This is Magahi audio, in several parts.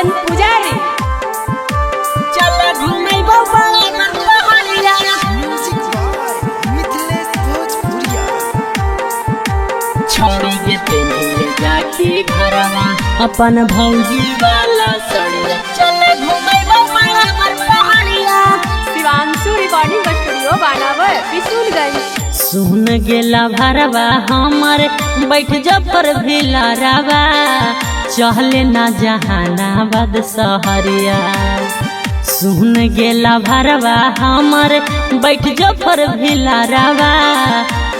राजन पुजारी। चल घुमैबो बड़ा पहाड़िया। म्यूजिक बाय मिथिलेश भोजपुरिया। छोड़ी के पेन्हले जाके घरवा अपन भौजी वाला सड़िया। चल घुमैबो बड़ा पहाड़िया। शिवांशु रिकॉर्डिंग स्टूडियो बानावर किशुनगंज। सुन गेला भरवा हमर बैठ जबर भिलारवा, चहले ना जहानाबाद सहरिया। सुन गेला भरवा हमर बैठ जबर भिलारवा,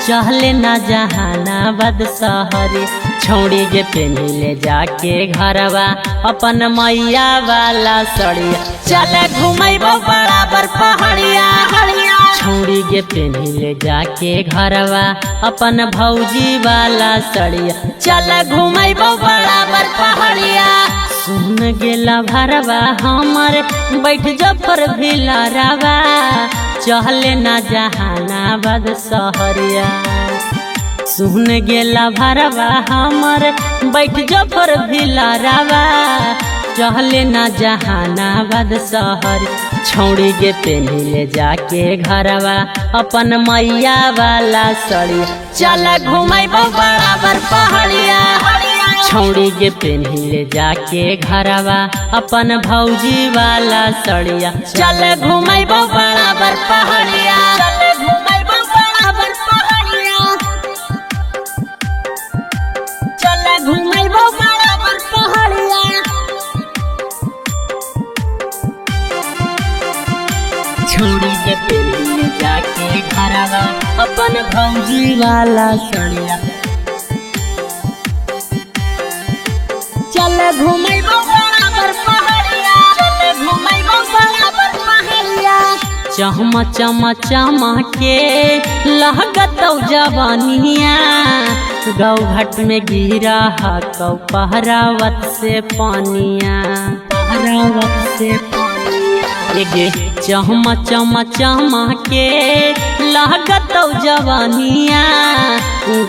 चहले ना जहानाबाद सहरी। छौड़ी के पेन्हिले जाके घरवा अपन मैया वाला सड़िया। चल घुमैबो बराबर पहाड़िया। छौड़ी के पेन्हिले जाके घरवा अपन भौजी वाला सड़िया। चल घुमैबो बराबर पहाड़िया। सुन गेला भरवा हमर बैठ जफर भिलारवा, चहले ना जहानाबाद सहरिया। सुन गेला भरवा हमर बैठ जफर भिलारवा, चहले ना जहानाबाद शहर। छौड़ी के पेन्हिले जाके घरवा अपन मैया वाला सड़िया। चल घुमैबो बराबर पहाड़िया। छौड़ी के पेन्हिले जाके घरवा अपन भौजी वाला सड़िया। चल घुमैबो बराबर पहाड़िया। चल घुमैबो बराबर पहाड़िया। चल घुमैबो बराबर पहाड़िया। छोड़ी के पेन्हिले जाके घरवा अपन भौजी वाला सड़िया। चल घुमैबो बराबर पहाड़िया। चल घुमैबो बराबर पहाड़िया। चम चम चम के लहगतौ जवानिया, गौघाट में गिरा हकौ पहरावत से पानिया। पहरावत से पानिया। एगे चम चम चम के लहगतौ जवानिया,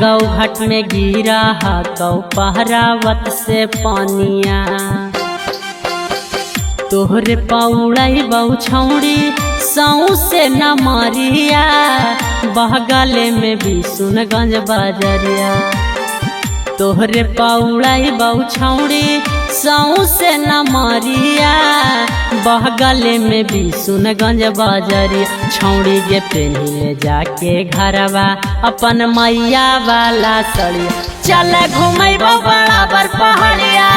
गौघाट में गिरा हकौ पहरावत से पानिया। तोहरे पौड़ाई बहु छौड़ी सौ से न मारिया, बहगले में भी सुनगंज बाजरिया। तोहरे पौड़ाई बहु छौड़ी सौ से न मारिया, बहगले में भी सुनगंज बाजरिया। छौड़ी के पेन्हिले जाके घरवा अपन मैया वाला सड़िया। चल घुमैबो बराबर पहाड़िया।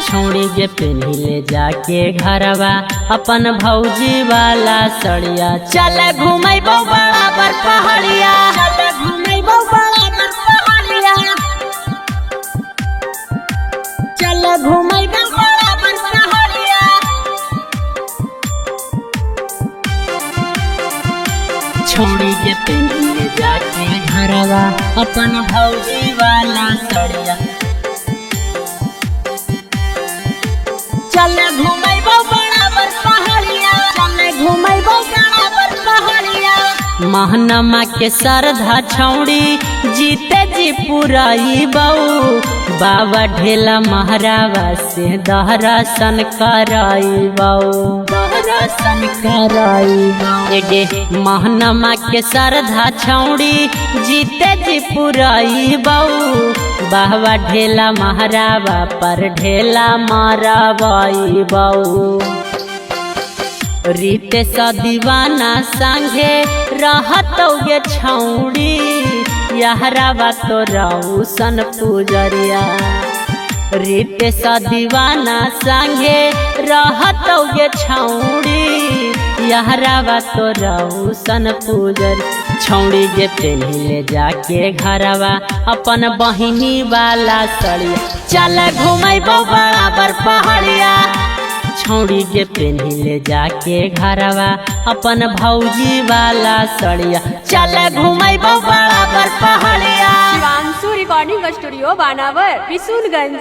छौड़ी के पेन्हिले जाके घरवा अपन भौजी वाला सड़िया। चल घुमैबो बराबर पहाड़िया। चल घुमैबो बराबर पहाड़िया। चल घुमैबो बराबर पहाड़िया। छोड़ी के पेन्हिले जाके घरवा अपन भौजी वाला सड़िया। चल घुमैबो बराबर पहाड़िया। चल घुमैबो बराबर पहाड़िया। महनमा के सरधा छौड़ी जीते जी पुराई बऊ, बाबा ढेला महरावा से दहरासन कराई बऊ। दहरासन कराई बऊ। एगे महनमा के सरधा छौड़ी जीते जी पुराई बऊ, बाबा ढेला महरावा पर ढेला माराबाई बऊ। रीते सा दीवाना संगे रहतौ गे छौड़ी, यहरावा तो रौसन पुजरिया। रीते सा दीवाना संगे रहतौ गे छौड़ी, यहरावा तो रौसन पुजर। छौड़ी के पेन्हिले जाके घरवा अपन बहिनी वाला सड़िया। चल घुमैबो बराबर पहाड़िया। छौड़ी के पेन्हिले जाके घरवा अपन भौजी वाला सड़िया। चल घुमैबो बराबर पहाड़िया। शिवांशु रिकॉर्डिंग स्टूडियो बानावर किशुनगंज।